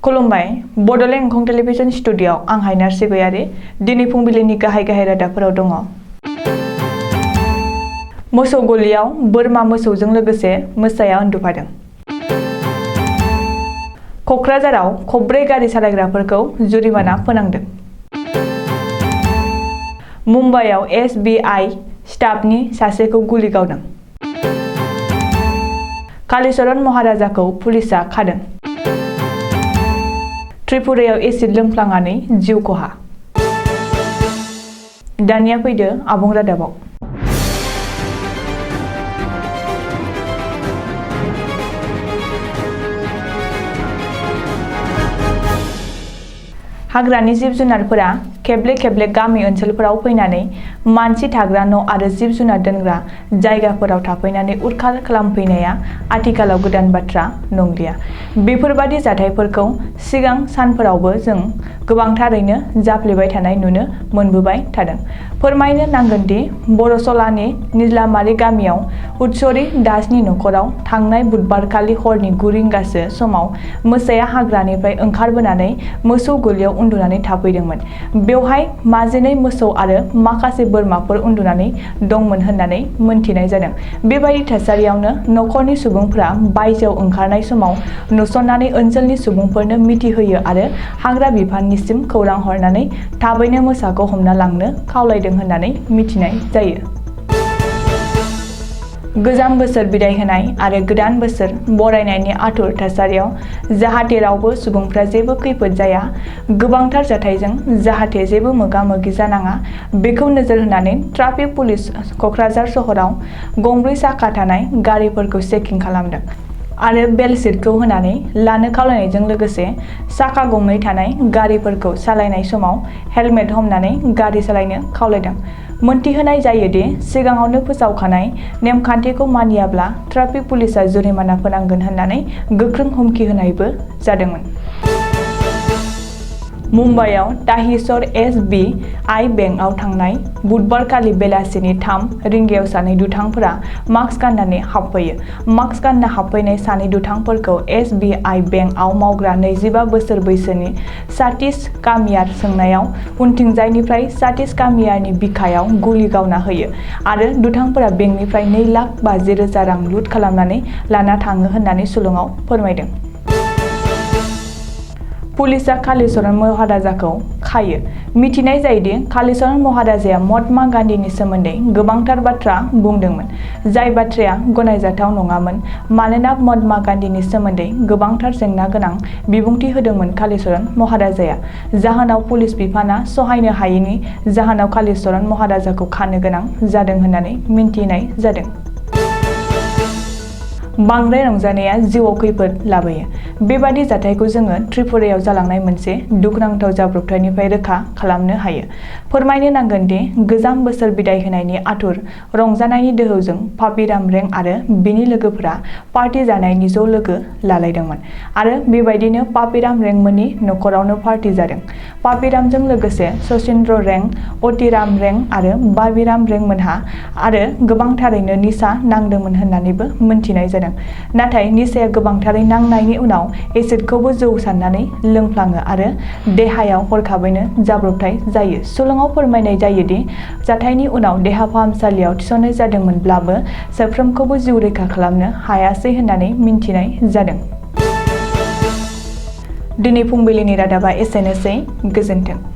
खुलुमबाय बड'लेण्ड एंखं टेलिभिजन स्टुडिय'आव आं हायनार सिगयारि दिनै फुंबिलिनि गाहाय रादाबफोराव दङ। मोसौ गलियाव बोरमा मोसौजों लोगोसे मोसाया उन्दुफादों। क'क्राझाराव खबब्रै गारि सालायग्राफोरखौ जुरिमाना फोनांदों। मुम्बाइआव SBI स्टाफनि सासेखौ गुलि गावदों। कालीचरण महाराजाखौ पुलिसआ खादों। त्रिपुरायाव एसिड लोंफ्लांनानै जिउ खहा। दानिया फैदो आबुं रादाबाव। हाग्रानि जिब जुनारफोरा खेबले खेबले गामि ओनसोलफोराव फैनानै मानसि थाग्रा न' आरो जिब जुनार दोनग्रा जायगाफोराव थाफैनानै उरखार खालामफैनाया आथिखालाव गोदान बाथ्रा नंलिया। बेफोरबादि जाथायफोरखौ सिगां सानफोरावबो जों गोबांथारैनो जाफ्लेबाय थानाय नुनो मोनबोबाय थादों। फोरमायनो नांगोन दि बरसलानि निज्लामारि गामियाव उत्सरी दासनि नखराव थांनाय बुधबारखालि हरनि 9 रिंगासो समाव मोसाया हाग्रानिफ्राय ओंखारबोनानै मोसौ गलियाव उन्दुनानै थाफैदोंमोन। बेवहाय माजिनै मोसौ आरो माखासे बोरमाफोर उन्दुनानै दंमोन होननानै मोनथिनाय जादों। बेबायदि थासारियावनो नखरनि सुबुंफोरा बायजोआव ओंखारनाय समाव नुसननानै ओनसोलनि सुबुंफोरनो मिथिहोयो आरो हाग्रा बिफाननिसिम खौरां हरनानै थाबैनो मोसाखौ हमना लांनो खावलायदों होननानै मिथिनाय जायो। गोजाम बोसोर बिदाय होनाय आरो गोदान बोसोर बरायनायनि आथुर थासारियाव जाहाथे रावबो सुबुंफ्रा जेबो खैफोद जाया, गोबांथार जाथायजों जाहाथे जेबो मोगा-मोगि जानाङा, बेखौ नोजोर होनानै ट्राफिक पुलिस क'क्राझार सहराव गंब्रै साखा थानाय गारिफोरखौ चेकिं खालामदों आरो बेल सिटखौ होनानै लानो खावलायनायजों लोगोसे साखा गंनै थानाय गारिफोरखौ सालायनाय समाव हेलमेट हमनानै गारि सालायनो खावलायदों। मोनथिहोनाय जायोदि सिगाङावनो फोसावखानाय नेमखान्थिखौ मानियाब्ला ट्राफिक पुलिसआ जुरिमाना फोनांगोन होननानै गोख्रों हुमखि होनायबो जादोंमोन। मुम्बाइआव ताहिसर SBI बेंकआव थांनाय बुधबारखालि बेलासिनि 3 रिंगायाव सानै दुथांफोरा मास्क गाननानै हाबफैयो। मास्क गानना हाबफैनाय सानै दुथांफोरखौ SBI बेंकआव मावग्रा 25 बोसोर बैसोनि सातिश कामियार सोंनायाव उनथिंजायनिफ्राय सातिश कामियारनि बिखायाव गुलि गावना होयो आरो दुथांफोरा बेंकनिफ्राय 2,50,000 रां लुट खालामनानै लाना थाङो होननानै सुलुङाव फोरमायदों। पुलिसआ कालीचरण महाराजाखौ खायो। मिथिनाय जायोदि कालीचरण महाराजाया महात्मा गान्धीनि सोमोन्दै गोबांथार बाथ्रा बुंदोंमोन, जाय बाथ्राया गनायजाथाव नङामोन मानोना महात्मा गान्धीनि सोमोन्दै गोबांथार जेंना गोनां बिबुंथि होदोंमोन कालीचरण महाराजाया। जाहोनाव पुलिस बिफाना सहायनो हायैनि जाहोनाव कालीचरण महाराजाखौ खानो गोनां जादों होननानै मिन्थिनाय जादों। बांद्राय रंजानाया जिउआव खैफोद लाबोयो। बेबादि जाथायखौ जोङो त्रिपुरायाव जालांनाय मोनसे दुखुनांथाव जाब्रबथायनिफ्राय रैखा खालामनो हायो। फोरमायनो नांगोन दि गोजाम बोसोर बिदाय होनायनि आथुर रंजानायनि दोहौजों पापिराम रें आरो बिनि लोगोफोरा पार्टी जानायनि ज' लोगो लालायदोंमोन आरो बेबायदिनो पापिराम रेंमोननि नखरावनो पार्टी जादों। पापिरामजों लोगोसे सचिन्द्र रें, अतिराम रें आरो बाबिराम रें मोनहा आरो गोबांथारैनो निसा नांदोंमोन होननानैबो मोनथिनाय जादों। नाथाय निसाया गोबांथारै नांनायनि उनाव एसिडखौबो जौ साननानै लोंफ्लाङो आरो देहायाव हरखाबैनो जाब्रबथाय जायो। सुलुङाव फोरमायनाय जायोदि जाथायनि उनाव देहा फाहामसालियाव थिसननाय जादोंमोनब्लाबो साफ्रोमखौबो जिउ रैखा खालामनो हायासै होननानै मिन्थिनाय जादों। दिनै फुंबिलिनि रादाबा एसेनोसै। गोजोन्थों।